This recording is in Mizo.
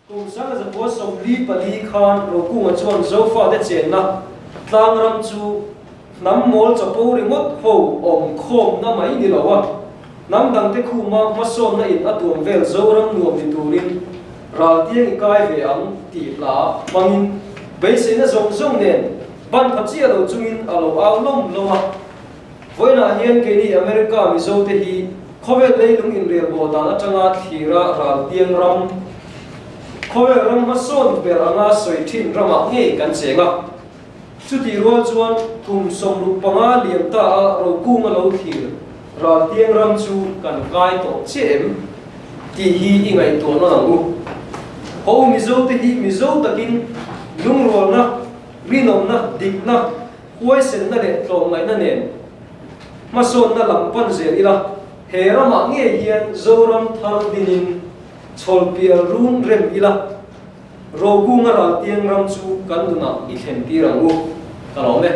Kum 1944 khan Rokunga chuan Zofate chenna tlangram chu hnam mawl chapo ringawt ho awm khawmna mai ni lo a, hnam dangte khuma hmasawnna in a tuam vel Zoram nuam ni turin raltiang i kai ve ang tih hla hmangin beiseina zawng zawng nen ban pha chiah lo chungin a lo au lawm lawm a. Vawiinah hian keini America Mizote hi khawvel leilung inrelbawl dan atanga thlira raltiang ram, khawvel ram hmasawn ber anga sawi thin ramah ngei kan cheng a. Chutih rual chuan kum 65 liam ta a rokunga lo thlir raltiang ram chu kan kai tawh chiah em tih hi i ngaihtuah nawn ang u. Ho Mizote hi Mizo takin lungrualna, rinawmna, dikna, Huaisenna leh tlawmngaihna nen hmasawnna lam pan zel ila, he ramah ngei hian Zoram thar dinin chhawlpial run rem ila, Rokunga raltiang ram chu kan nunah i thlen tir ang u. Ka lawm e.